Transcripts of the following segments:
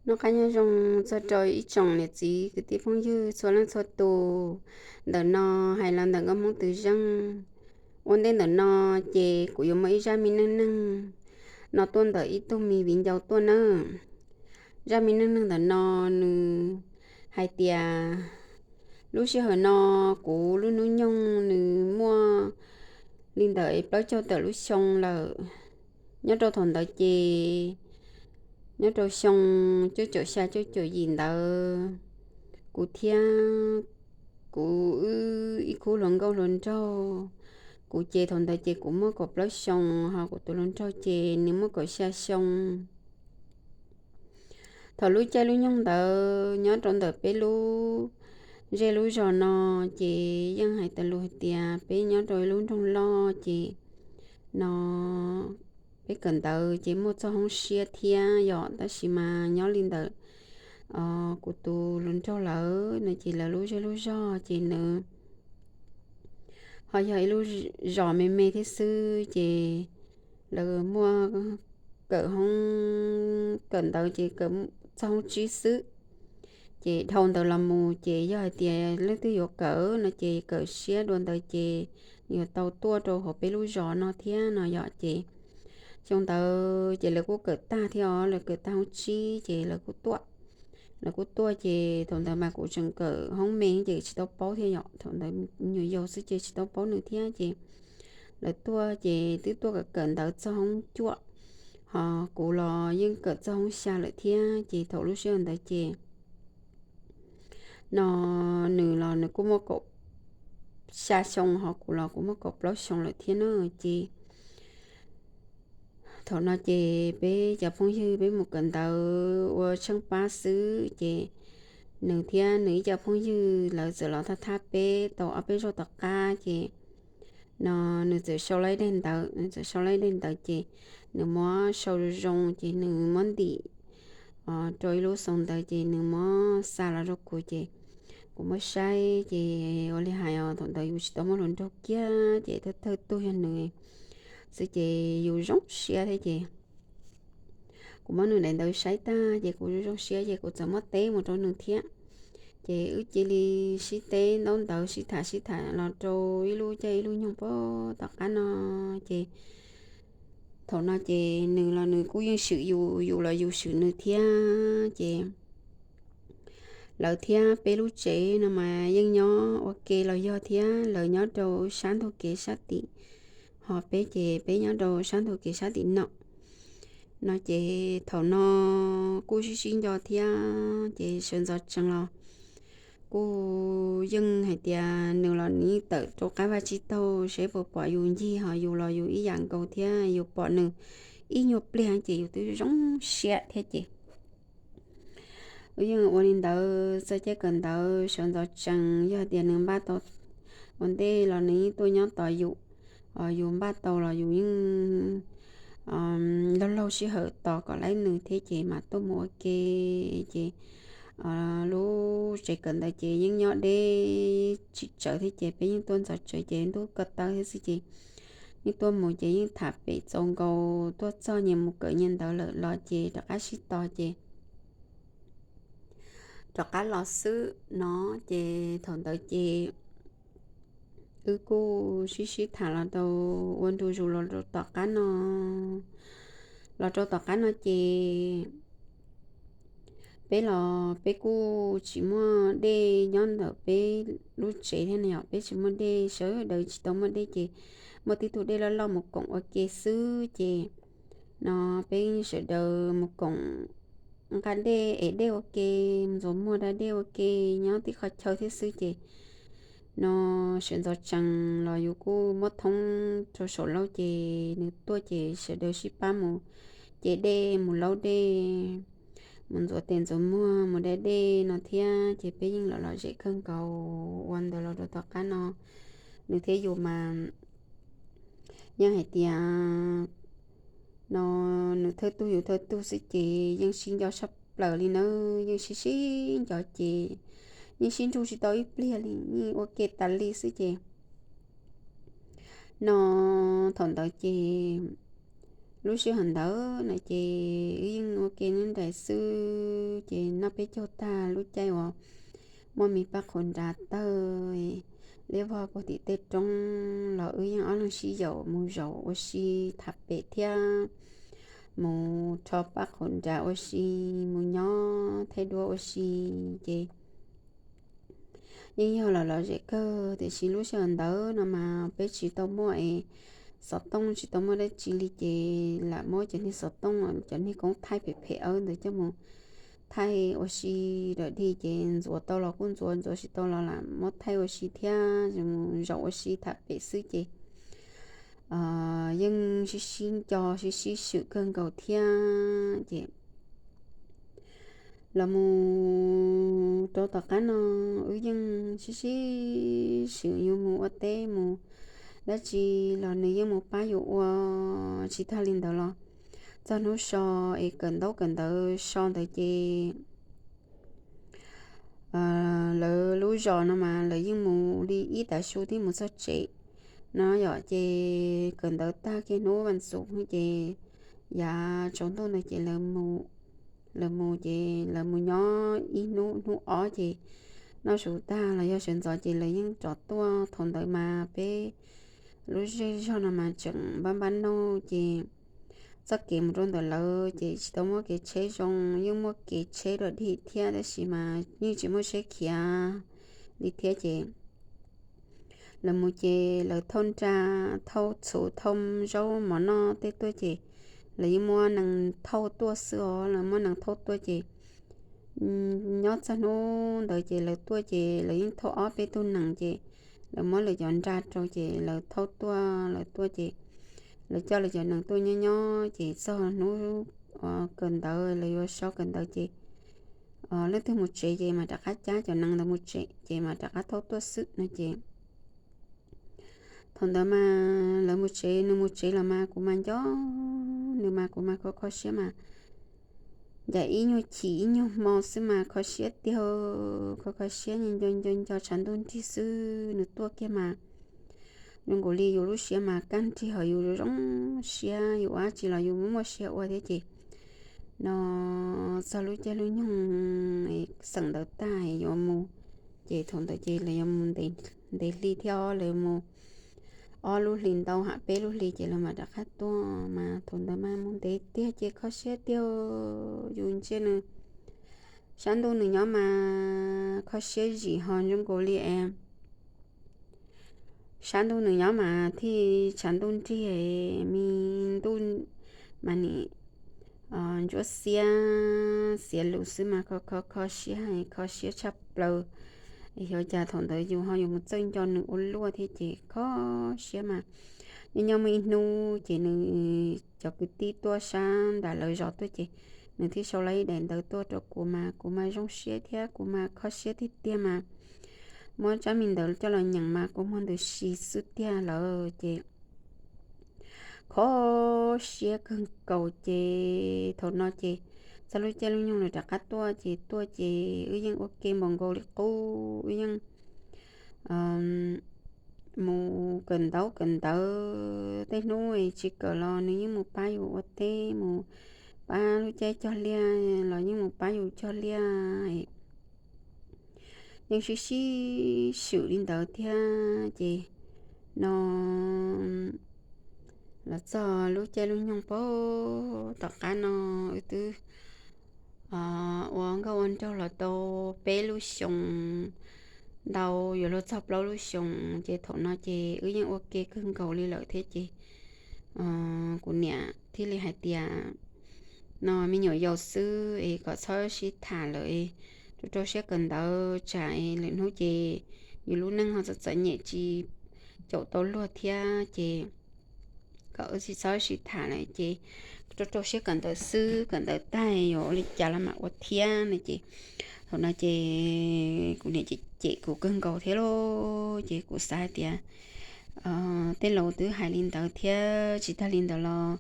Noj qab nyob zoo txog rau ib tsoom niam txiv kwv tij phooj ywg txhua leej txhua tus. Ntawm no hais los ntawm nkauj Hmoob Twm Zeej. Ua ntej ntawm no ces kuv yuav muaj ib zaj me neej neeg no tuaj ntawm ib tug me viv ncaus tuaj nawb. Zaj me neej neeg ntawm no nws hais tias lub sij hawm no kuv lub hnub nyoog nws muaj li ntawm plaub caug tawm lub xyoo lawm. Nyob rau thaum ntawd ces nyob rau xyoo cuaj caum xya cuaj caum yim ntawd, kuv thiab kuv wb ib khub hluas nkauj hluas nraug. Kuv ces thaum ntawd ces kuv muaj kaum plaub xyoo, ho kuv tus hluas nraug ces nws muaj kaum xya xyoo. Thaum lub caij lub nyoog ntawd nyob rau ntawm peb lub zej lub zos no ces yeej hais tas lus hais tias peb nyob rau ib lub nroog loj ces no peb kawm ntawv ces muaj txoj hoob siab thiab yom, tab sis mas nyob li ntawm kuv tus hluas nraug lawv no ces lawv lub zej lub zog ces nws ho yog ib lub zos me me thiab xwb ces lawv muaj kawm hoob kawm ntawv ces kawm txoj hoob tsib xwb. Ces dhau ntawd los mus ces yog hais tias leej twg yuav kawm no ces kawm siab dua ntawd ces yuav tau tuaj rau hauv peb lub zos no thiab no yom. Ces xyoo ntawd ces lawv kuj kawm tag thiab os, lawv kawm tag hoob tsib ces lawv kuj tuaj. Lawv kuj tuaj ces thaum ntawd mas kuv tseem kawm hoob me ces tsis tau paub thiab yom, thaum ntawd nyuam yaus xwb ces tsis tau paub nws thiab ces lawv tuaj ces twb tuaj kawm kawm ntawv txog hoob cuaj, ho kuv los yeej kawm txog hoob xya lawm thiab ces thaum lub sij hawm ntawd ces no nws los nws kuj muaj kaum xya xyoo ho kuv los kuv muaj kaum plaub xyoo lawm thiab na. Ces thaum no ces peb cov phooj ywg peb mus kawm ntawv ua tsheej pab xwb ces nws thiab nws ib co phooj ywg lawv txawm los thab thab peb tau ob peb zaug tom qab ces no nws txawm sau lawv ib daim ntawv, nws txawm sau lawv ib daim ntawv ces nws muab sau zoo zoo ces nws muab ntim rau ib lub xoo ntawv ces nws muab xa los rau kuv ces kuv muab saib ces ua li hais os thaum ntawd yus tsis tau muaj hluas nraug kiag ces thawj thawj tug yog nws xwb ces yus zoo siab thiab ces kuv muab nws daim ntawv saib tag ces kuv zoo zoo siab ces kuv txawm muab teb mus rau nws thiab. Ces wb cia li sib teb ntaub ntawv sib tham sib tham los rau ib lub caij ib lub nyoog pag tom qab no ces thaum no ces nws los nws kuj yeej swm yus, yus los yus swm nws thiab ces lawv thiab peb lub tsev no mas yeej nyob ua ke los yog thiab lawv nyob rau sab ntug kev sab tim, ho peb ces peb nyob rau sab ntug kev sab tim no. No ces thaum no kuj sib sib nco thiab ces sawv ntxov tsees los kuj yeej hais tias nws los nws yeej tawm rau qab vaj tsib taug seb puas pom yus ncig, ho yus los yus ib yam nkaus thiab yus pom nws ib nyuag pliag ces yus twb zoo siab thiab ces wb yeej ua li ntawd txog caij kawm ntawv sawv ntxov tsees yog tias nws npaj tau ua ntej los nws yeej tuaj nyob tos yus, yus npaj tau los yus yeej laug laug sij hawm tos kom laib nws thiab ces mam tuaj mus ua ke ces lub tsev kawm ntawd ces yeej nyob deb tsis tsawv thiab ces peb yeej tuaj ntxov tsev ces ntuj ko taw thiab xwb ces yeej tuaj mus ces yeej tham pem txaus nkaus, tuaj txog nyias mus kawm nyias ntawv lawm los ces rov qab sib tos ces rov qab los xwb no. Ces thaum ntawd ces wb kuj sib sib tham los rau ua ntu zus los rau tom qab no, los rau tom qab no ces peb los peb kuj tsis muaj dej nyob ntawm peb lub tsev thiab no yom, peb tsis muaj dej, sawv daws tsis tau muaj dej ces muaj tib tug dej loj loj mus koom ua ke xwb ces no peb sawv daws mus koom nqa dej ev dej ua ke, mus ntxuav muag da dej ua ke nyob tib qhov chaw thiab xwb ces no sawv ntxov tsees los yus kuj muab thoob rau saum laub ces nws tuaj ces sawv daws sib pab mus ce dej mus laub dej, mus ntxuav tes ntxuav muag mus da dej no thiab ces peb yeej los lom zem kawg nkaus ua ntawd los rau tom qab no. Nws thiab yus mas yeej hais tias no nws thawj tug yus thawj tug xwb ces yeej sib nco tshaj plaws li na, yeej sib sib nco ces yeej sib nrug tsis tau ib pliag li, yeej ua ke tas li xwb ces no thaum ntawd ces lub sij hawm ntawd no ces wb yeej ua nyob nraim xwb ces noj peb caug tag lub caij uas muaj me paj qhuav nrad tawg liab vog puag tim tej roob los wb yeej ob leeg sib yaum mus zaum ua si tham pem thiab mus rho paj qhuav nrad ua si, mus nyob thaij duab ua si ces yeej yog los lom zem kawg. Tiam sis lub sij hawm ntawd no mas peb tsis tau muaj es xov tooj, tsis tau muaj dab tsi li ces lam muab cov niag xov tooj, cov niag koob thaij phem phem awb ntawd coj mus thaij ua si lawm dig ces ntxuav tau los kuj ntxuav, ntxuav tsis tau los lam muab thaij ua si thiab mus zaum ua si tham pem xwb ces yeej sib sib nco sib sib swm kawg nkaus thiab ces los mus rau tom qab no wb yeej sib sib swm yuav mus ua teb mus dab tsi los nws yeej mus pab yus ua. Tsis tag li ntawd los txog hnub so es kawm ntaub kawm ntawv so ntawd ces lawv lub zos no mas lawv yeej mus li ib tav su thiab mus txog tsev no yom, ces kawm ntawv tag kiag hnub vas xuv ces yav tsaus ntuj ntawd ces lawv mus ces lawv mus nyob ib hnub, hnub ob ces noj su tag los yog sawv ntxov ces lawv yeej rov tuaj. Thaum ntawd mas peb lub zej zog no mas tseem npab npab noj ces txoj kev mus rau ntawm lawv ces tsis tau muaj kev tsheb zoo, yeej muaj kev tsheb dog dig thiab tab sis mas yeej tsis muaj tsheb khiav li thiab ces lawv mus ces lawv thauj nra, thauj txhuv, thauj zaub mov noj tej tuaj ces lawv yeej muab nees thauj tuaj xwb os, lawv muab nees thauj tuaj ces nyob txog hnub ntawd ces lawv tuaj ces lawv yeej thauj ob peb tug nees ces lawv muab lawv cov nra rau ces lawv thauj tuaj, lawv tuaj ces lawv coj lawv cov nees tuaj nyob nyob ces txog hnub kawm ntawv lawv yuav so kawm ntawv ces leej twg mus tsev ces mam rov qab cab cov nees ntawd mus tsev ces mam rov qab thauj tuaj xwb no ces thaum ntawd mas lawv mus tsev, nws mus tsev los mas kuv mas nco nws mas kuv mas kho kho siab mas ncaim ib nyuag chim ib nyuag hmo xwb mas kho siab tiag, kho kho siab nco nco nco nco tshav ntuj nrig xwb. Nws tuaj kiag mas zoo nkaus li yus lub siab mas kaj nrig hos yus zoo siab, yus ua dab tsi los yus muaj muaj siab ua thiab ces no txog lub caij lub nyoog xeem ntawd tag yuav mus ces thaum ntawd ces lawv yuav mus ntev hli thiab, lawv mus ob lub hlis ntau ha peb lub hlis ces lawv mam rov qab tuaj mas thaum ntawd mas mus ntev tiag ces kho siab tiag. Yus ntsia nws sab ntuj nws nyob mas kho siab zim hos zoo nkaus li es sab ntuj nws nyob mas thiaj tshav ntuj nrig, me ntuj mas nim ntsuab xiab xiav lus xwb mas kho kho kho siab, kho siab tshaj plaws. Xyov cas thaum ntawd yus ho yuav mus txawj nco nws ua luaj thiab ces kho siab mas nyob nyob muaj ib hnub ces nws cov kwv tij tuaj sab nram lawv zos tuaj ces nws thiaj sau lawv ib daim ntawv tuaj rau kuv mas kuv mas zoo siab thiab kuv mas kho siab tiag tiag mas muab tsab me ntawv coj los nyeem mas kua muag ntws si xwb tiag lawm ces kho siab kawg nkaus ces thaum no ces txog lub caij lub nyoog nws rov qab tuaj ces tuaj ces wb yeej ua ke npaum nkaus li qub, wb yeej mus kawm ntaub kawm ntawv, tej hnub tsis kawm los nws yeej mus pab yus ua teb, mus pab lub caij cog liaj los yeej mus pab yus cog liaj. Yeej sib sib swm li ntawd thiab ces no los txog lub caij lub nyoog pab tom qab no wb twb ua nkauj ua nraug los tau peb lub xyoos ntau yuav luag txog plaub lub xyoos ces thaum no ces wb yeej ua ke kawg nkaus li lawm thiab ces kuv niam thiaj li hais tias no me nyuam yaus xwb es kom txhob sib tham lawm, rau rau siab kawm ntawv tsam lwm hnub ces yus lub neej ho txom txom nyem tsis caum tau luag thiab ces kom wb tsis txhob sib tham lawm ces rau rau siab kawm ntawv xwb, kawm ntawv tag yuav ua li cas los mam ua thiab no ces thaum no ces kuv niam cem kuv kawg nkaus thiab lauj. Ces kuv xav hais tias tej laus twb hais li ntawd thiab tsis tag li ntawd los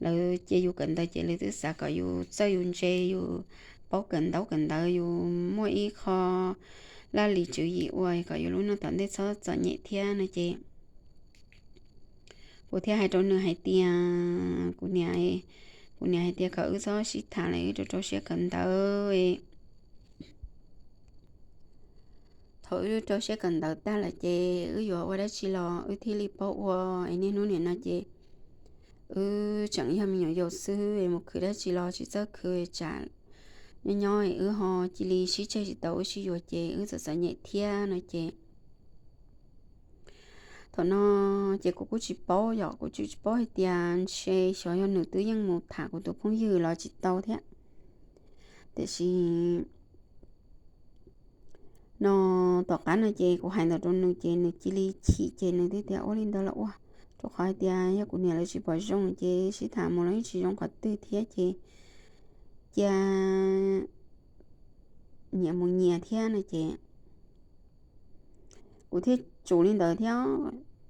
lawv cia yus kawm ntawv ces lawv twb xav kom yus txawj yus ntse, yus paub kawm ntaub kawm ntawv, yus muaj ib qho laj lim tswv yim ua kom yus lub neej tom ntej txhob txom nyem thiab no ces kuv thiaj hais rau nws hais tias kuv niam, kuv kuv niam hais tias kom wb txhob sib tham lawm, wb rau rau siab kawm ntawv. Thaum wb rau siab kawm ntawv tag lawm ces wb yuav ua dab tsi los wb thiaj li paub ua, es niaj hnub nim no ces wb tseem yog me nyuam yaus xwb, mus khwv dab tsi los tsis txawj khwv, tsam nyob nyob wb ho cia li sib tseg tsis tau wb sib yuav ces wb txom txom nyem thiab no ces thaum no ces kuv kuj tsis paub, yog kuv tsis paub hais tias ntshe xyov yog nws twb yeej mus tham kuv tus phooj ywg los tsis tau thiab. Tiam sis no tom qab no ces kuv hais ntawd rau nws ces nws cia li chim ces nws thiaj tias ua li ntawd los ua, rau qhov hais tias yog kuv niam lawv tsis pom zoo ces sib tham mus los yeej tsis zoo qhov twg thiab ces cia nyias mus nyias thiab no ces kuv thiaj tsum li ntawd thiab.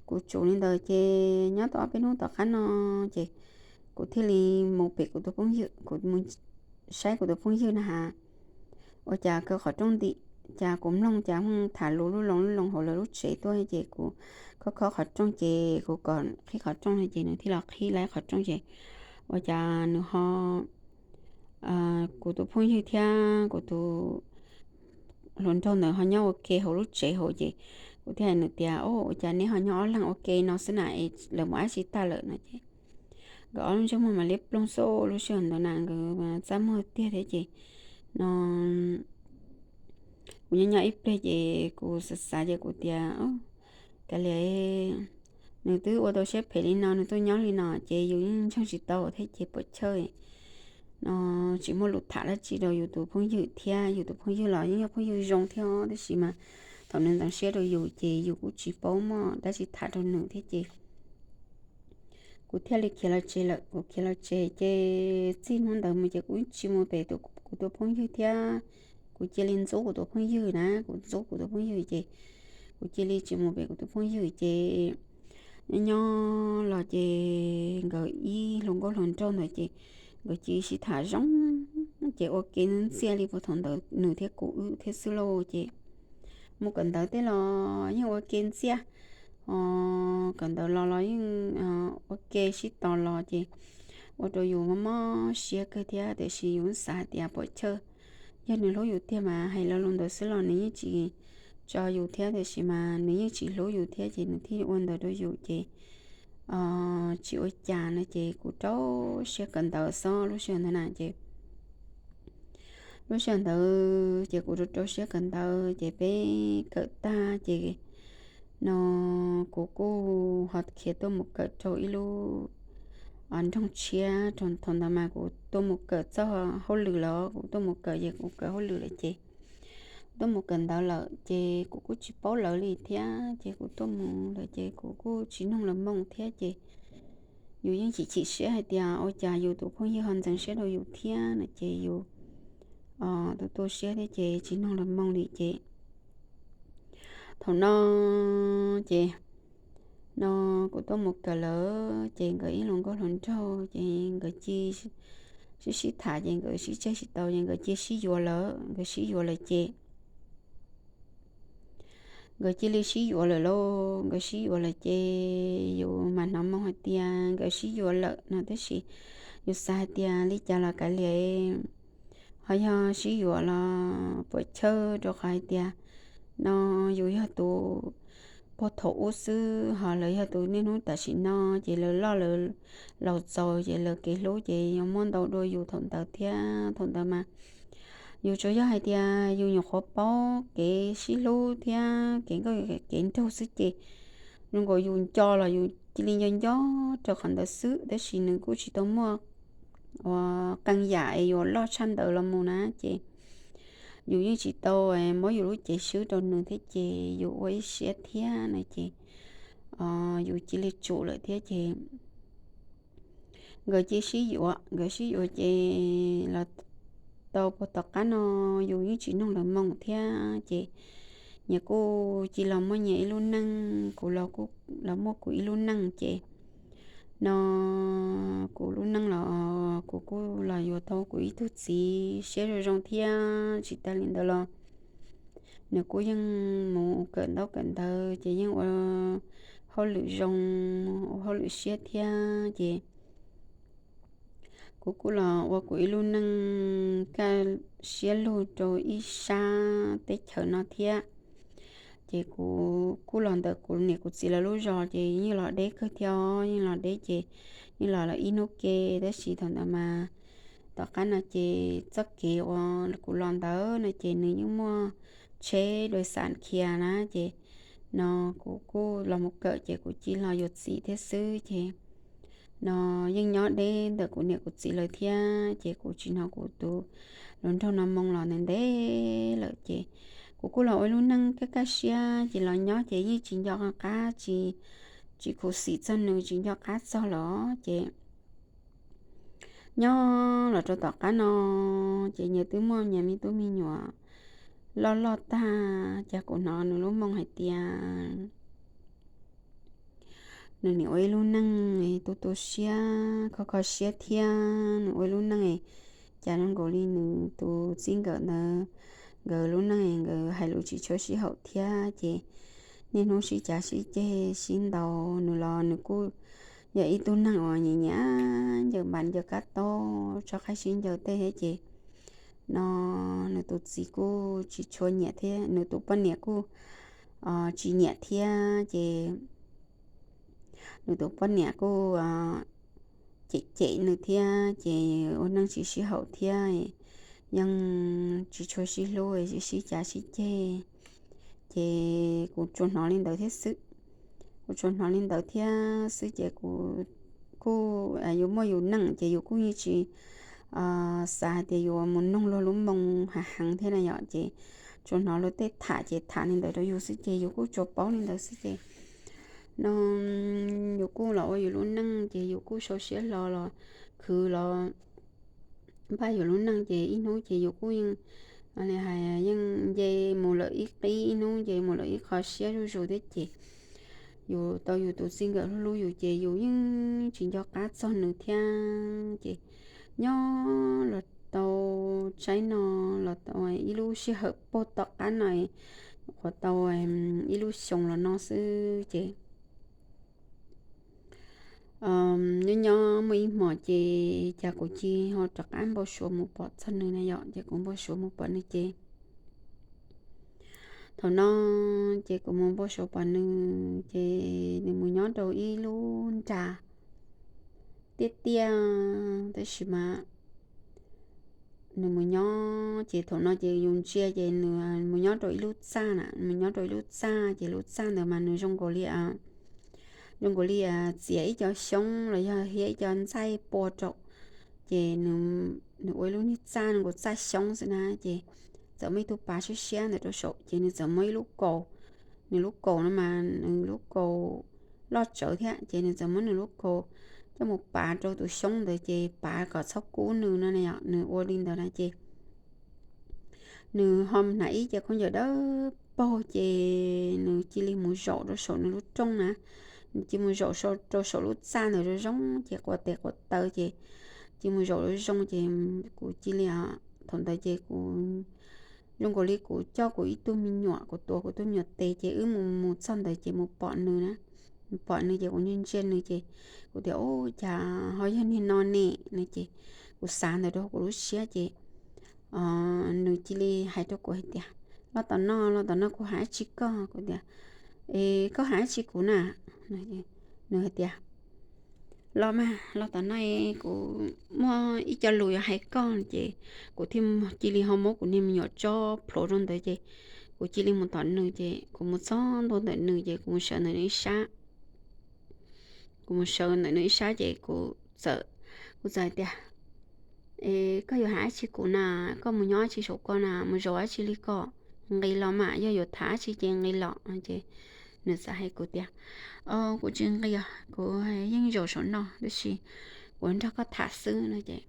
Kuv tsum li ntawd ces nyob tau ob peb hnub tom qab no ces kuv thiaj li mus pem kuv tus phooj ywg, kuv mus saib kuv tus phooj ywg na has, ua cas kaw qhov rooj ntim, cas kuv mloog cas pheej tham lus lub loo lub loo hauv lawv lub tsev tuaj ces kuv khob khob qhov rooj ces kuv kom qhib qhov rooj no ces nws thiaj los qhib laib qhov rooj ces ua cas nws ho kuv tus phooj ywg thiab kuv tus hluas nraug ntawd ho nyob ua ke hauv lub tsev hauv ces kuv thiaj hais nws tias, Ua cas neb ho nyob ob leeg ua ke no xwb na, es lawv mus dab tsi tag lawm no ces nkawd ob lub ntsej muag mam li ploog xwb. Lub sij hawm ntawd na nkawd txaj muag tiag thiab ces no kuv nyob nyob ib pliag ces kuv xav xav ces kuv tias, Kav liam, nws twb ua tau siab phem li no, nws tuaj nyob li no ces yus yeej ntseeg tsis tau thiab ces puas chawj no tsis muaj lus tham dab tsi rau yus tus phooj ywg thiab. Yus tus phooj ywg los yeej yog phooj ywg zoo thiab tab sis mas thaum nws ntxeev siab rau yus ces yus kuj tsis paub muaj dab tsi tham rau nws thiab ces kuv thiaj li khiav los tsev lawm. Kuv khiav los tsev ces txij hnub ntawd mus ces kuv tsis mus pem kuv tus phooj ywg thiab. Kuv cia li ntxub kuv tus phooj ywg na, kuv ntxub kuv tus phooj ywg ces kuv cia li tsis mus pem kuv tus phooj ywg ces nyob nyob los ces nkawd ib hluas nkauj hluas nraug ntawd ces nkawd cia li sib tham zoo ces ua ke ntxiag li puag thaum ntawd nws thiab kuv wb thiab xwb lauj. Ces mus kawm ntawv tej los yeej ua ke ntxiag, kawm ntawv los los yeej ua ke sib tos los ces ua rau yus mob mob siab kawg thiab. Tiam sis yus xav hais tias puas chawj, yog nws hlub yus tiag mas hais lo lus ntawd xwb los nws yeej tsis tso yus thiab, tiam sis mas nws yeej tsis hlub yus thiab ces nws thiaj ua ntawd rau yus ces tsis ua cas no ces kuv rau siab kawm ntawv xwb lub sij hawm ntawd na ces lub sij hawm ntawd ces kuv rau rau siab kawm ntawv ces peb kawm tag ces no kuv kuj ho khiav tuaj mus kawm rau ib lub nroog tshiab. Thaum ntawd mas kuv tuaj mus kawm txog hauj lwm los kuv tuaj mus kawm ces kuv kawm hauj lwm lawm ces tuaj mus kawm ntawv lawm ces kuv kuj tsis paub lawv li thiab ces kuv tuaj mus lawm ces kuv kuj tsis noog lawv moo thiab ces yus yeej chim chim siab hais tias ua cas yus tus phooj ywg ho ntxeev siab rau yus thiab no ces yus tu tu siab thiab ces tsis noog lawv moo li ces thaum no ces no kuv tuaj mus kawm lawm ces nkawd ib hluas nkauj hluas nraug ces nkawd cia sib sib tham ces nkawd sib tseg tsis tau ces nkawd cia sib yuav lawm. Nkawd sib yuav lawm ces nkawd cia li sib yuav lawm lauj. Nkawd sib yuav lawm ces yus mas hnov moo hais tias nkawd sib yuav lawm no tab sis yus xav hais tias li cas los kav liam, ho yog sib yuav los puas chawj rau qhov hais tias no yus yog tus puag thaum ub xwb ho lawv yog tus niaj hnub tam sim no ces lawv loj lawv laus txaus ces lawv kev hlub ces yuav muaj ntau dua yus thaum ntawd thiab. Thaum ntawd mas yus tsuas yog hais tias yus nyuam qhuav paub kev sib hlub thiab kev nkauj kev nraug xwb ces zoo nkaus yus nco los yus cia li nco nco rau qhov ntawd xwb tab sis nws kuj tsis tau muaj ua qee yam es yuav loj tshaj ntawd los mus na ces yus yeej tsis tau muab yus lub cev swb rau nws thiab ces yus ua ib siab thiab no ces yus cia li tsum lawm thiab ces nkawd cia sib yuav. Nkawd sib yuav ces los tau puag tom qab no yus yeej tsis noog lawv moo thiab ces nyias kuj cia los muaj nyias ib lub neej, kuv los kuj los muaj kuv ib lub neej ces no kuv lub neej los kuv kuj los yuav tau kuv ib tug txiv siab zoo zoo thiab. Tsis tas li ntawd los nws kuj yeej mus kawm ntaub kawm ntawv ces yeej ua hauj lwm zoo, ua hauj lwm siab thiab ces kuv kuj los ua kuv ib lub neej kaj siab lug rau ib sab teb chaws no thiab. Ces kuv kuj los ntawm kuv niam kuv txiv lawv lub zos ces yeej los deb kawg thiab, yeej los deb ces yeej los los ib hnub ke, tab sis thaum ntawd mas tom qab no ces txoj kev uas kuv los ntawd no ces nws yeej muaj tsheb dua xas khias na, ces no kuv kuj los mus kawm ces kuv cia li los yuav txiv thiab xwb ces no yeej nyob deb ntawm kuv niam kuv txiv lawv thiab, ces kuv tsis hnov kuv tus hluas nraug no moo los ntev ntev lawm ces kuv kuj los ua lub neej kaj kaj siab ces los nyob ces yeej tsis nco qab, tsis, tsis khuv xim txog nws, tsis nco qab txog los ces nyob los rau tom qab no ces nyias twb muaj nyias me tub me nyuam loj loj tag, ces kuv hnov nws lub moo hais tias nws nim ua ib lub neej tu tu siab kho kho siab thiab nws ua ib lub neej cas zoo nkaus li nws tus txij nkawm ntawd nkawd lub neej nkawd hais lus tsis tshua sib haum thiab ces niaj hnub sib cav sib ceg sib ntaus, nws los nws kuj yog ib tug neeg uas nyiam nyiam ncaws npas ncaws kab taub tso qaib sib ncaws tej thiab ces no nws tus txiv kuj tsis tshua nyiam thiab, nws tus poj niam kuj tsis nyiam thiab ces nws tus poj niam kuj cem cem nws thiab ces ua neej tsis sib haum thiab, yeej tsis tshua sib hlub, sib cav sib ceg. Ces kuv tsuas hnov li ntawd thiab xwb. Kuv tsuas hnov li ntawd thiab xwb ces kuv kuj, yus muaj yus neej ces yus kuj yeej tsis xav hais tias yuav mus noog luag lub moo heev heev thiab na yom, ces tsuas hnov luag tej tham ces tham li ntawd rau yus xwb ces yus kuj tsuas paub li ntawd xwb ces no yus kuj los ua yus lub neej ces yus kuj sau siab hlo los khwv los npaj yus lub neej ces ib hnub ces yus kuj yeej, yeej nce mus lawm ib qib, ib hnub nce mus lawm ib qho siab zuj zus thiab ces yus tau yus tus txij nkawm hlub hlub yus ces yus yeej tsis nco qab txog nws thiab ces nyob los tau tsaib no los tau ib lub sij hawm puag tom qab no, qhuav tau ib lub xyoo los no xwb ces nyob nyob muaj ib hmos ces cas kuv cia ho rov qab npau suav mus pom txog nws na yom, ces kuv npau suav mus pom nws ces thaum no ces kuv mus npau suav pom nws ces nws mus nyob rau ib lub nra tiaj tiaj, tab sis mas nws mus nyob ces thaum no ces yus ntsia ces nws mus nyob rau ib lub txaj na, mus nyob rau ib lub txaj ces lub txaj ntawd mas nws zoo nkaus li zoo nkaus li txiav ib co xyoob los yog hiab ib co ntxaij pua rau ces nws ua ib lub niag txaj nkaus txaj xyoob xwb na ces txawm muaj ib tug pav siab siab ntawd rau saum ces nws txawm muab ib lub kaus, nws lub kaus no mas nws lub kaus loj tsawv thiab ces nws txawm muab nws lub kaus coj mus pav rau tus xyoob ntawd ces pav kom txhob kub nws no na yom, nws ua li ntawd na ces nws ho hnav ib ce khaub ncaws dawb paug ces nws cia li mus zaum rau saum nws lub rooj na, nws cia li mus zaum rau saum lub txaj ntawd zoo zoo ces quav tes quav taw ces cia li mus zaum zoo zoo ces kuv cia li, thaum ntawd ces kuv zoo nkaus li kuv coj kuv ib tug me nyuam, kuv tuav kuv tug me nyuam tes ces wb mus mus txog ntawd ces mus pom nws na, mus pom nws ces kuv ntsia ntsia nws ces kuv tias, Ub, cas ho yog niag no ne? No ces kuv xav ntawd rau kuv lub siab ces nws cia li hais rau kuv hais tias, Los tom no, los tom no kuv hais dab tsi koj? Kuv tias, Es koj hais dab tsi kuv na? Nws hais tias, Los mas, los tom no kuv muaj ib co lus yuav hais koj. Ces kuv thiaj cia li ho muab kuv niag me nyuam tso plhuav rau ntawd ces kuv cia li mus tom nws ces kuv mus txog ntua ntawm nws ces kuv mus sawv ntawm nws ib sab. Kuv mus sawv ntawm nws ib sab ces kuv txawm, kuv txawm hais tias, Es koj yuav hais dab tsi kuv na? Koj mus nyob dab tsi saum ko na? Mus zaum dab tsi li ko? Nqis los mas, yog yuav tham dab tsi ces nqis los. Ces nws txawm hais kuv tias, Kuv tsis nqis os, kuv yeej zaum saum no tab sis kuv nrog koj tham xwb no ces,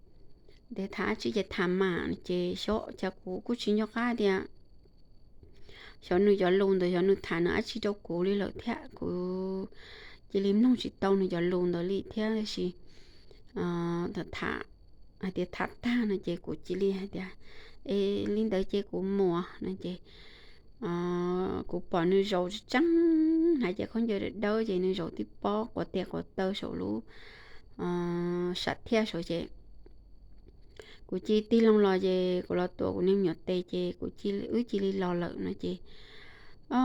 Tham dab tsi ces tham mas. Ces xyov cas kuv kuj tsis nco qab tias xyov nws cov lus ntawd xyov nws tham nws dab tsi rau kuv li lawm thiab. Kuv cia li mloog tsis tau nws cov lus ntawd li thiab tab sis tham, hais tias tham tag no ces kuv cia li hais tias, Es li ntawd ces kuv mus no ces kuv pom nws zaum tseeb, hnav cev khaub ncaws dawb dawb ces nws zaum tib pob quav tes quav taw saum lub sam thiaj saud ces Kuv cia li tig loo los ces kuv los tuav kuv niag me nyuam tes ces kuv cia li, wb cia li los lawm no ces, o,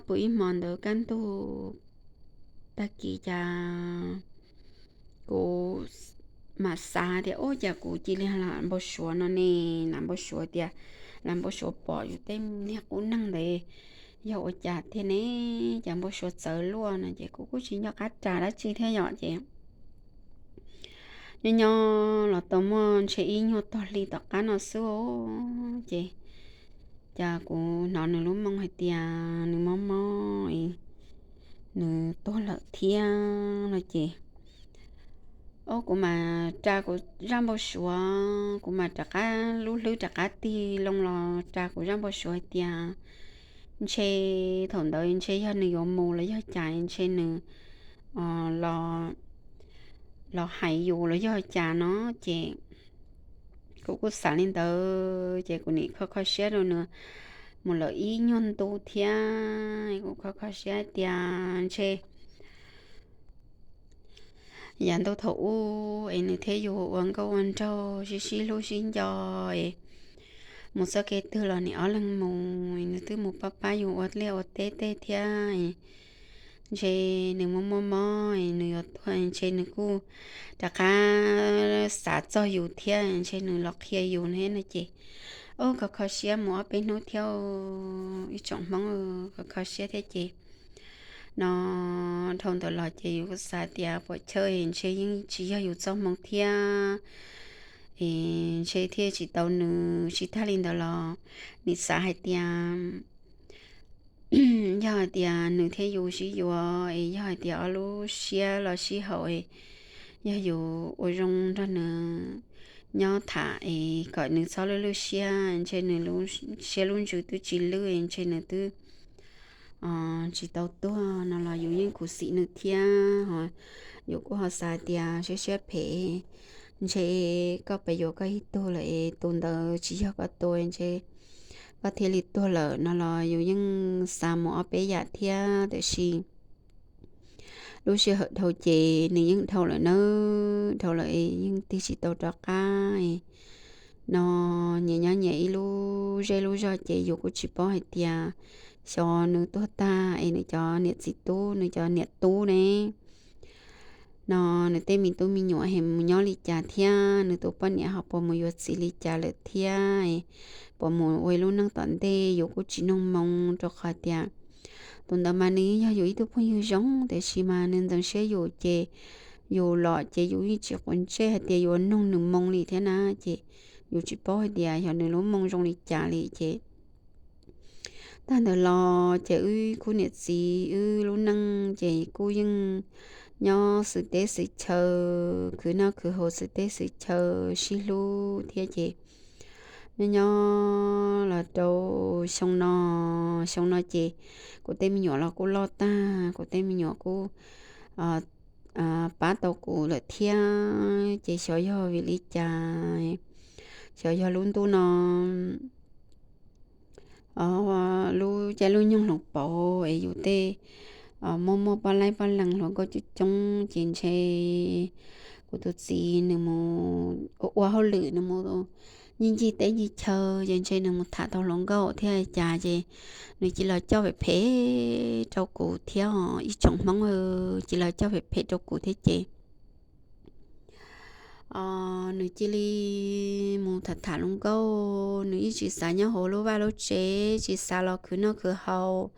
puv ib hmo ntawd kaj ntug tag kis cas kuv mam xav tias, ub, cas kuv cia li lam npau suav no ne, lam npau suav tias, lam npau suav pom yus tej niag qub neeg ntawd yog ua cas tiag ne, cas npau suav txawv luaj no ces kuv kuj tsis nco qab ras dab tsi thiab yom ces nyob nyob los tau muaj ntshe ib nyuag tog hli tom qab no xwb ces cas kuv hnov nws lub moo hais tias nws mob mob, nws tuag lawm thiab no ces, o, kuv mam ras kuv zaj npau suav, kuv mam rov qab lub hlwb rov qab tig loo los ras kuv zaj npau suav hais tias ntshe thaum ntawd ntshe yog nws yuav mus los yog cas, ntshe nws los hais yus los yog cas no ces kuv kuj xav li ntawd ces kuv nim kho kho siab rau nws mus lawm ib nyuag ntu thiab, kuv kho kho siab tias ntshe yav ntuj thaum ub es nws thiab yus ua nkauj ua nraug sib sib hlub sib nco es mus txoj kev twg los nim ob leeg mus, nws twb mus pab pab yus ua liaj ua teb tej thiab, ntshe nws muaj muaj mob nws yuav tuag, ntshe nws kuj rov qab xav txog yus thiab, ntshe nws los qhia yus thiab no ces, o, kho kho siab mus ob peb hnub thiab, ib tsoom Hmoob, kho kho siab thiab ces no dhau ntawd los ces yus xav tias puas chawj ntshe yeej tsis yog yus txoj hmoo thiab es ntshe thiaj tsis tau nws, tsis tag li ntawd los nim xav hais tias yog hais tias nws thiab yus sib yuav es yog hais tias ob lub siab los sib haum es yog yus ua zoo nrog nws nyob tham es kom nws txhob lwj lwj siab, ntshe nws siab lub ntsws twb tsis lwj, ntshe nws twb tsis tau tuag no los yus yeej khuv xim nws thiab. Yus kuj ho xav tias siab siab phem, ntshe koj pes yuav koj ib tug lawm es tus ntawd tsis yog koj tus, ntshe koj thiaj li tuag lawm no los yus yeej xav mus ob peb yam thiab, tiam sis lub sij hawm dhau ces nws yeej dhau lawm nawb, dhau lawm es yeej tig tsis tau rov qab no. Nyias nyob nyias ib lub zej lub zog ces yus kuj tsis paub hais tias xyov nws tuag tag es nws cov niam txiv tub, nws cov niam tub ne, no nws tej me tub me nyuam es mus nyob li cas thiab, nws tus poj niam ho puas mus yuav txiv li cas lawm thiab, puas mus ua ib lub neej tom ntej, yus kuj tsis noog moo rau qhov tias tus ntawd mas nws yog yus ib tug phooj ywg zoo, tiam sis mas nws ntxeev siab yus ces yus los ces yus yeej tsis quav ntsej hais tias yuav noog nws moo li thiab na, ces yus tsis paub hais tias yog nws lub moo zoo li cas li ces tag ntawd los ces wb khub niam txiv wb lub neej ces kuj yeej nyob xwm teb xwm chaw, khwv noj khwv haus xwm teb xwm chaw sib hlub thiab ces nyob nyob los rau xyoo no, xyoo no ces kuv tej me nyuam los kuj loj tag, kuv tej me nyuam kuj pab tau kuv lawm thiab ces xyov yog vim li cas, xyov yog lub ntuj no lub caij lub nyoog hloov pauv es yus tej muaj muaj poj laib poj leeg hluas nkauj coob coob ces ntshe kuv tus txiv nws mus ua hauj lwm, nws mus ncig teb ncig chaw ces ntshe nws mus tham tau hluas nkauj thiab cas ces nws cia los coj phem phem rau kuv thiab, ib tsoom Hmoob cia los coj phem phem rau kuv thiab ces nws cia li mus tham tham hluas nkauj, nws yeej tsis xav nyob hauv lub vaj lub tsev, tsis xav los khwv noj khwv haus.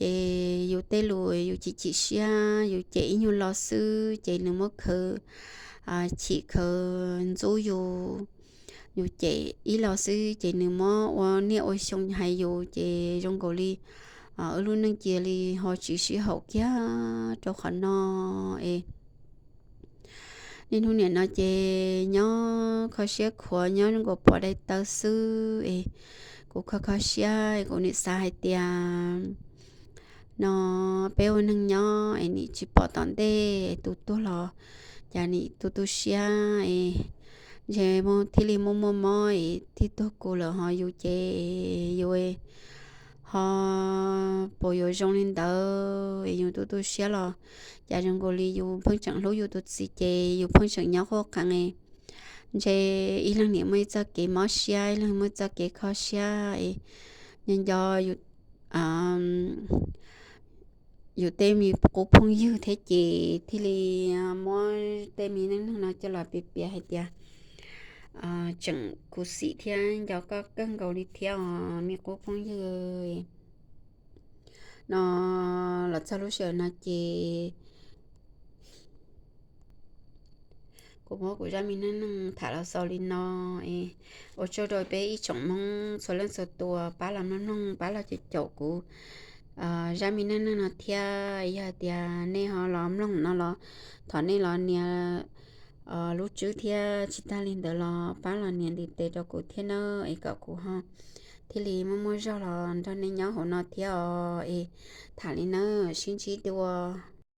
Ces yus tej lus yus chim chim siab, yus cem ib nyuag lo xwb ces nws muab khawv chim khawv ntxub yus, yus cem ib lo xwb ces nws muab ua niaj ua xyoo hais yus ces zoo nkaus li wb lub neej cia li ho tsis sib haum kiag rau qhov no es niaj hnub nim no ces nyob kho siab khuav nyob zoo nkaus pom dai taw xwb es kuv kho kho siab es kuv nim xav hais tias no peb ua neeg nyob es nim tsis pom tom ntej tus tuag los cas nim tu tu siab es ntshe thiaj li muaj muaj mob es thiaj tuag kuv lawm ho yus ces yus ho puas yuav zoo li ntawd es yus tu tu siab los cas zoo nkaus li yus pheej tseem hlub yus tus txiv ces yus pheej tseem nyob qhuab qees ntshe ib leeg niam muaj ib txoj kev mob siab, ib leeg muaj txoj kev kho siab, nyob nco yus tej me qub phooj ywg thiab ces thiaj li muab tej me neej neeg no coj los piav piav hais tias tseem khuv xim thiab nco koj kawg nkaus li thiab os me qub phooj ywg no. Los txog lub sij hawm no ces kuv muab kuv zaj me neej neeg tham los xaus li no. Ua tsaug rau peb ib tsoom Hmoob txhua leej txhua tus pab los mloog mloog, pab los caum caum kuv zaj me neej neeg no thiab. Yog tias nej ho los mloog no los thov nej los nias lub tswb thiab tsis tag li ntawd los pab los nias ntiv tes rau kuv thiab nawb, es kom kuv ho thiaj li muaj muaj zog los nrog nej nyob hauv no thiab os. Es tham li nawb, sib ntsib dua.